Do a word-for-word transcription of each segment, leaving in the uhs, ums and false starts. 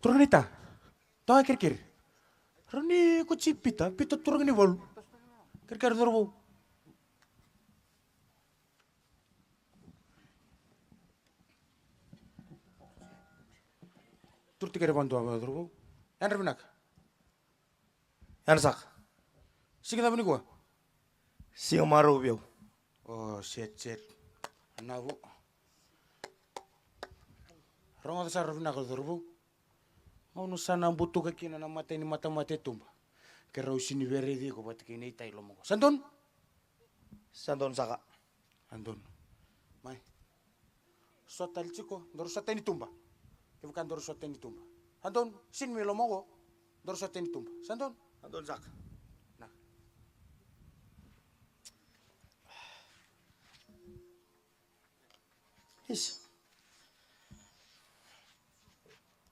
Turaga naita. Toa kerekere. Rau ni ko ci Pita, Pita turaga ni valu. Kerekere cauravou. Turu tikere vadua cauravou. Yadra vinaka. Yadra saka. Siga cava nikua? Siga marau vei au. O, set, set. Navu. Rogoca sara vinaka cauravou. Gauna sa na butuka kina na matai ni matamata e tuba, ke rau sini vereci iko vata kei na itai loma qo. Sa donu? Sa donu saka. A donu. Mai. Sota tale tiko, daru sota tani tuba. Kevaka daru sota tani tuba. A donu, sini mai loma qo, daru sota tani tuba. Sa donu? A donu saka. Na. Isa.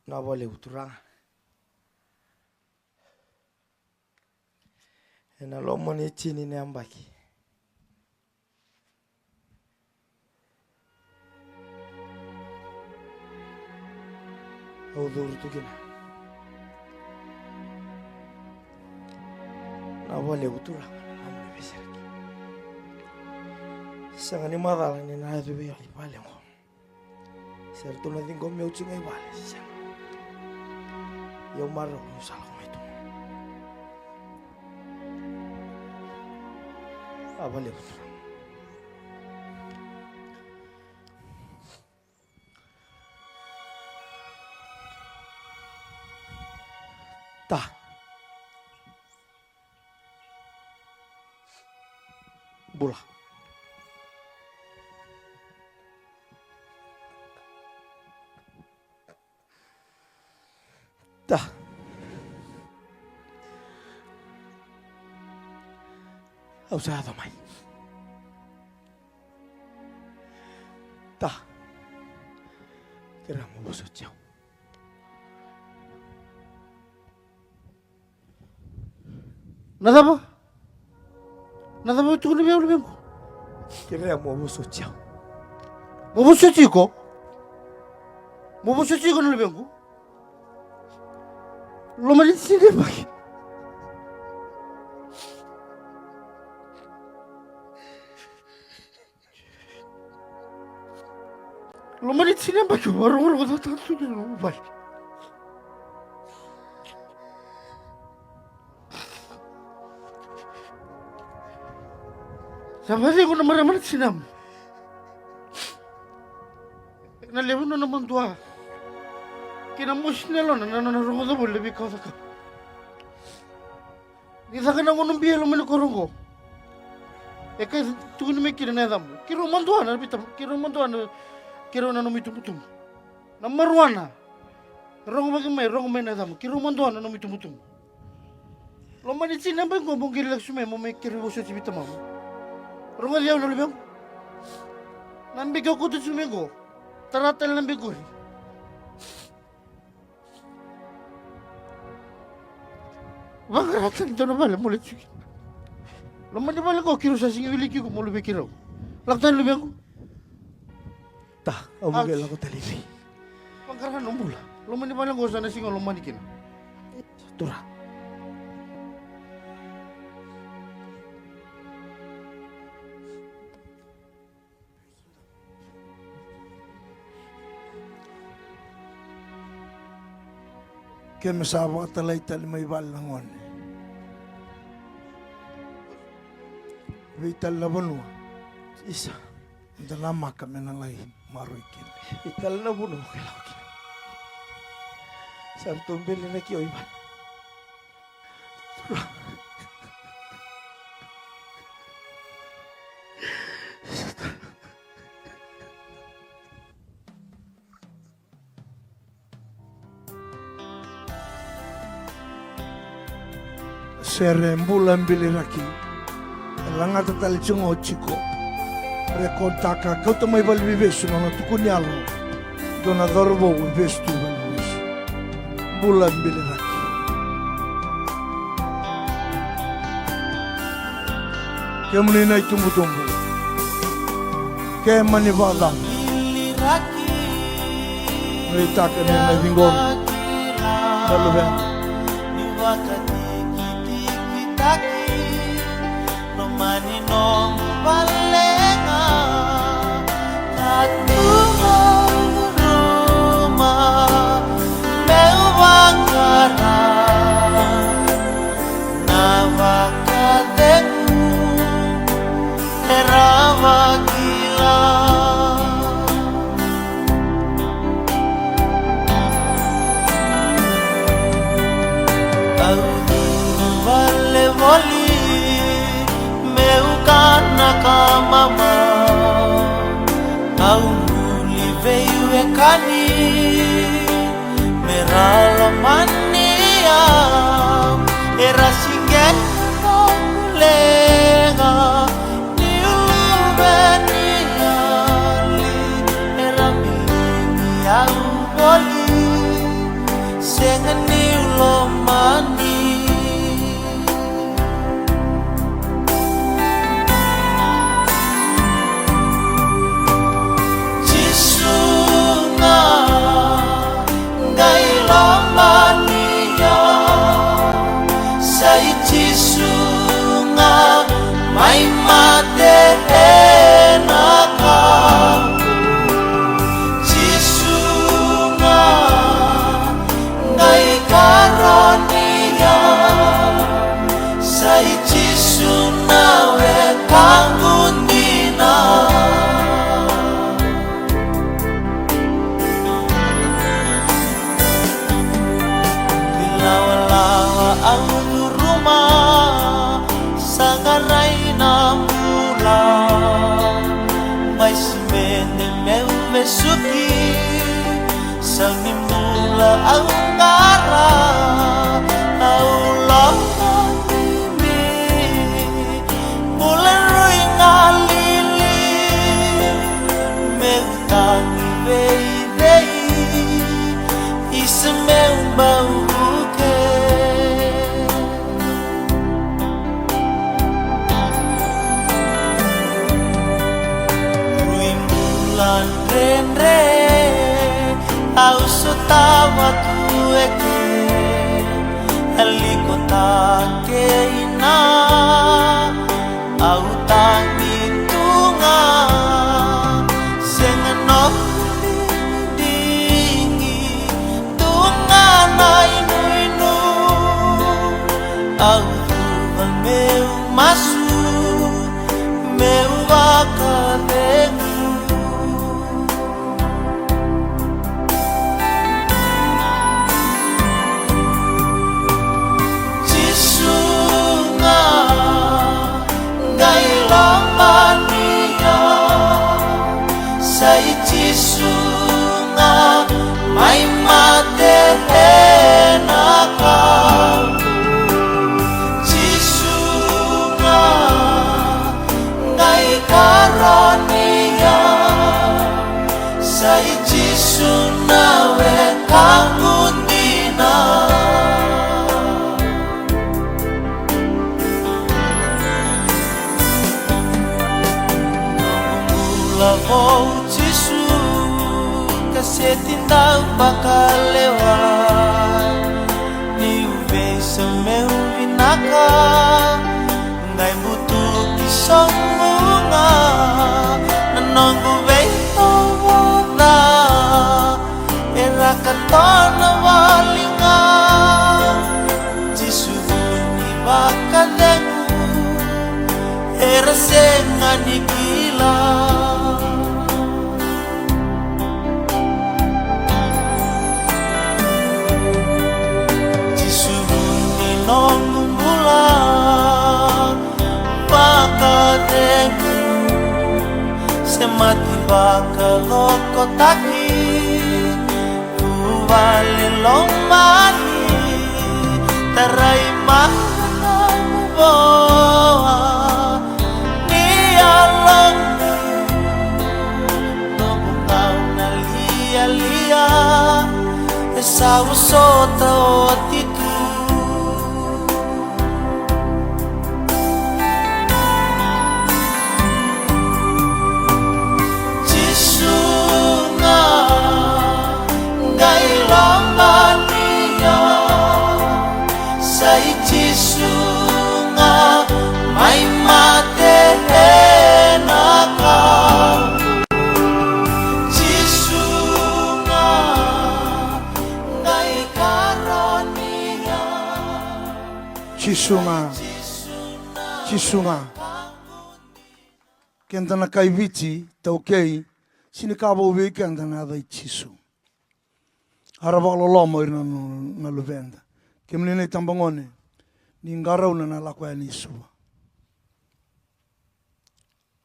Na vale uturaga. Ena loma ni tini na yabaki. Au curu tu kina. Na vale uturaga, na vale vesereki. Sega ni macala ni na yaco vei au i vale qo. Se ratou na ciqomi au tiko ga i vale, sega. Ia au marau niu sa lako mai tu. A vale, turaga. Ta. Bula. Ta. Au sa yaco mai. Ta. Kerea mo vosoti au. Na cava? Na cava o tukuna vei au, luvequ? Kerea mo vosoti au. Mo vosoti iko? Mo vosoti iko na luvequ? Loma ni tini na yabaki. Loma ni tini na yabaki, vakarogorogo cakacaka tu kina nomu vale. Sa vakacegu na marama na tinamu. Na levu nona madua kei na mosi ni yalona na nona rogoca voli na veika o cakava. Ni caka na gauna bia e loma ni koro oqo. E kai tukuni mai kina na yacamu. Keirau madua na veitamu, keirau madua na, keirau na nomu itubutubu. Na maruana. Rogo vaki mai, rogo mai na yacamu. Keirau madua na nomu itubutubu. Loma ni tini na yabaki qo mo qai lako mai mo mai kerei vosoti vei tamamu. Rogoci au na luvequ. Na beki o kauta tiko mai qo. Tara tale na beki qori. Vaqara tale dua na vale mo lai tiko kina. Loma ni vale qo keirau sa sega ni wiliki iko mo luvei keirau. Lako tani luvequ. Ta, au mo qai lako tale i vei? Vaqara na bula. Loma ni vale qo sa na sega ni lomani kina. Tura. Keimami sa vakatalai tale mai vale na gone. Vei tale na vanua. Isa. Da namaka me na lai maroroi kina. Vei tale na vanua ke lako kina. Sa ratou beli na kio i vale. Sere Bula Biliraki. E lagata tale tiko ga o Jiko. Rekodtaka, kauta mai valeniveivesu, nona tukuni yalo. Dua na cauravou e vesu tu valeniveivesu. Bula Biliraki. Kemuni na itubutubu. Ke mani vakacava. Nuitaka ni na ciqomi. Ni vakatikitikitaki, lomani nomu vale ga, ka tu au curuma meu vaqara. Na vakacegu era vakila. Au curu vale voli meu kana ka mama. Au buli veiwekani me ra lomani au, era siqeta noqu leqa. Niu luve ni yali, era biligi au voli, sega niu lomani. Jisu ga, qai lomani au. Sa i Jisu ga mai mate ena ka. Jisu ga, qai karoni au. Sa i Jisu na wekaqu dina. Kilawalawa au curuma, saqarai na bula. Mai simede meu vesuki, sau ni bula au qara. Au lomani, bula rui galili, meu tagi veivei, isa meu bau vuke. Rui bula dredre au sotava tu eke, e liko ta kei na. Au tagi tu ga, sega noqu digidigi, tu ga na inuinu. Au cuva meu masu, meu vakacegu. Jisu ga, qai lomani au. Sa i Jisu ga mai mate ena ka. Jisu ga, qai karoni au. Sa i Jisu na wekaqu dina. Noqu bula vou Jisu, ka seti dau vakalewa. Niu veisau meu vinaka, qai butuki sobu ga na noqu veitauvaca. Era katona voli ga. Jisu vu ni vakacegu, era sega ni kila. Jisu vu ni noqu bula, vakacegu, semati vakacokotaki, vuvale lomani, tarai mai na mavoa ni yaloqu. Noqu gauna lialia e sa vosota oti tu. Jisu ga, qai lomani au. Jisu ga. Jisu ga. Keda na kai Viti, taukei, sega ni ka vou vei keda na yaca i Jisu. A ra vakaloloma o ira na, na, na luveda. Kemuni na itabagone, ni qarauna na lako yani i Suva.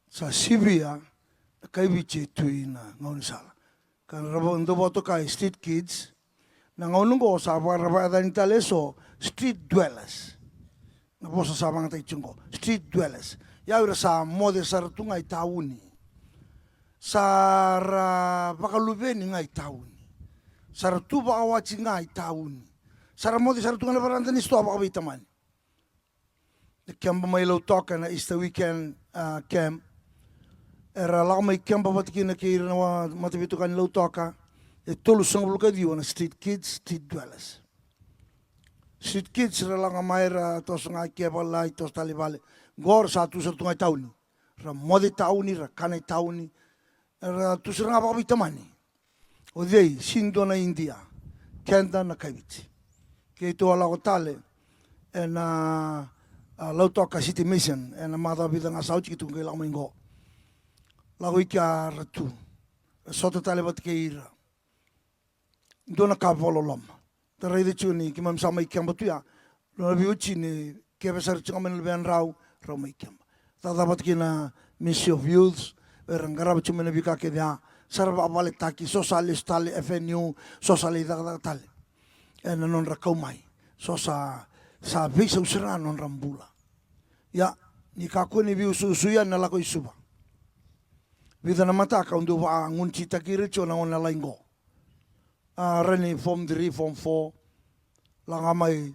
Sa sivia na kai Viti e tu ina gaunisala. Ka ra dau vakatokai street kids. Na gauna oqo sa vakarau vakayacani tale eso street dwellers. Na vosa sa vakayagataki tiko oqo, street dwellers. Ia o ira sa moce sara tu ga i tauni. Sa ra vakaluveni ga i tauni. Sa ra tu vakawati ga i tauni. Sa ra moce sara tu ga na varada ni sitoa vakaveitamani. Na keba mai Lautoka na Easter weekend, a, camp. Era lako mai keba vata kina kei ira na wa-, mataveitokani Lautoka. E tolusagavulu ka ciwa na street kids, street dwellers. Street kids ra lako mai ra toso ga i ke vale, toso tale i vale. Qo ra sa tu sara tu ga i tauni. Ra moce i tauni, ra kana i tauni. Ra tu sara ga vakaveitamani. O cei? Sega ni dua na Idia. Keda na kai Viti. Keitou a lako tale ena, a, Lautoka City Mission ena macawa vica ga sa oti, keitou qai lako mai qo. Lako i kea ra tu. Ra sota tale vata kei ira. Dua na ka vakaloloma. Da raica tiko ni keimami sa mai keba tu ya. Nona veiwatini, keve sara tiko ga mai na luvedrau, rau mai keba. Cakacaka vata kei na Ministry of Youth, era qarava tiko mai na veika kece ya, sa ra vakavaletaki, so sa lesu tale F N U, so sa lai cakacaka tale. Ena nodra kau mai, so sa, sa veisau sara ga na nodra bula. Ia, ni kakua ni veiusuusu ya na lako i Suva. Vica na mataka au dau vagunititaki ira tiko na gone lalai qo. A, ra ni form three, form four, lako ga mai,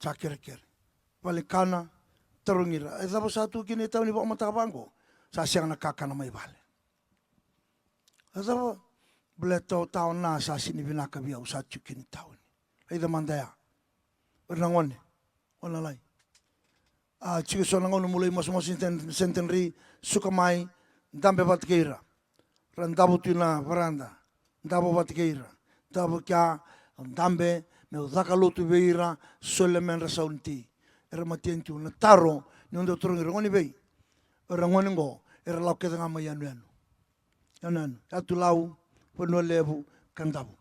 sa kerekere. Vale kana, tarogi ira, e cava sa tu kina i tauni vakamataka vaqo? Sa sega na kakana mai vale. E cava? Baleta o taona sa sega ni vinaka vei au sa tiko kina i tauni. Raica mada ya. O ira na gone, gone lalai. A, tiko so na gauna meu lai masumasu ni Cen-, Centenary, suka mai, dabe vata kei ira. Ra davo tu ina varada, davo vata kei ira. Davo kea, dabe, meu caka lotu vei ira, solia me ra sauniti. Era mateni tu. Na taro niu dau tarogi ira, gone vei? O ira gone qo era lako kece ga mai yanuyanu. Yanuyanu, Yatu Lau, Vanua Levu, Kadavu.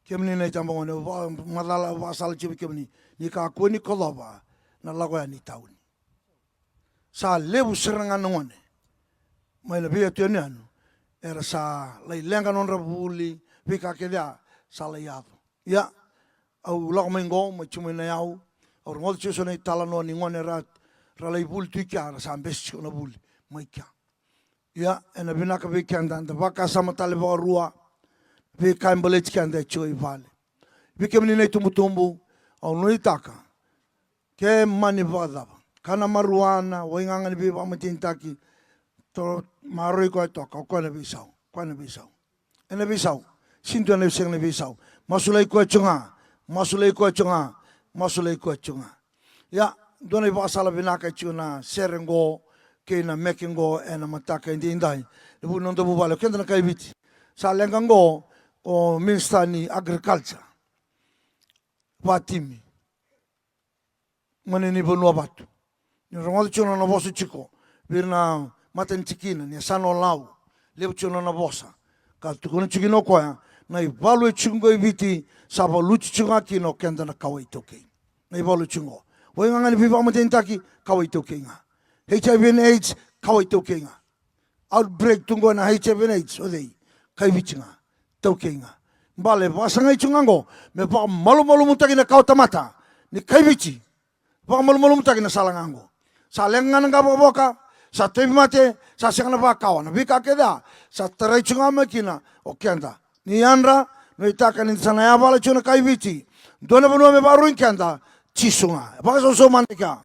Kemuni na itabagone, au vakamacala, au vakasala tiko vei kemuni, ni kakua ni kocova na lako yani i tauni. Sa levu sara ga na gone mai na veiyatu yanuyanu era sa lai leqa nodra vuli, veika kece ya sa lai yaco. Ia, au lako mai qo, mai tiko mai na yau, au rogoca tiko so na italanoa ni gone ra, ra lai vuli tu i kea, ra sa bese tiko na vuli mai kea. Ia, ena vinaka vei keda da vakasama tale vakarua veika e baleti keda e tiko i vale. Vei kemuni na itubutubu, au nuitaka, ke mani vakacava, kana marijuana, waigaga ni veivakamatenitaki, to, maroroi koya toka, o koya na veisau, koya na veisau. Ena veisau, sega ni dua na sega ni veisau. Masulaki koya tiko ga, masulaki koya tiko ga, masulaki koya tiko ga. Ia, dua na ivakasala vinaka e tiko na sere qo kei na meke qo ena mataka edaidai. Na vu ni noda vuvale, o keda na kai Viti. Sa leqa qo o Minisita ni Agriculture, Vatimi, Mani ni Vanua Vatu. Ni rogoca tiko na nona vosa tiko vei ira na matanitikina ni yasana o Lau. Levu tiko na nona vosa. Ka tukuna tiko kina o koya, na ivalu e tiko qo i Viti, sa valuti tiko ga kina o keda na kawa iTaukei. Na ivalu e tiko qo. Waigaga ni veivakamatenitaki, kawa iTaukei ga. H I V and AIDS, kawa iTaukei ga. Outbreak tu qo na H I V and AIDS, o cei? Kai Viti ga, taukei ga. Bale, vakasagai tu ga qo me vakamalumalumutaki na kawa tamata ni kai Viti. Vakamalumalumutaki na sala ga qo. Sa leqa ga na qavokavoka, sa tauvimate, sa sega na vakawa, na veika kece ya sa tarai tu ga mai kina o keda. Ni yadra, nuitaka ni da sa na yavala tu na kai Viti. Dua na vanua me vakarurugi keda, Jisu ga. Vakasausau mada i kea.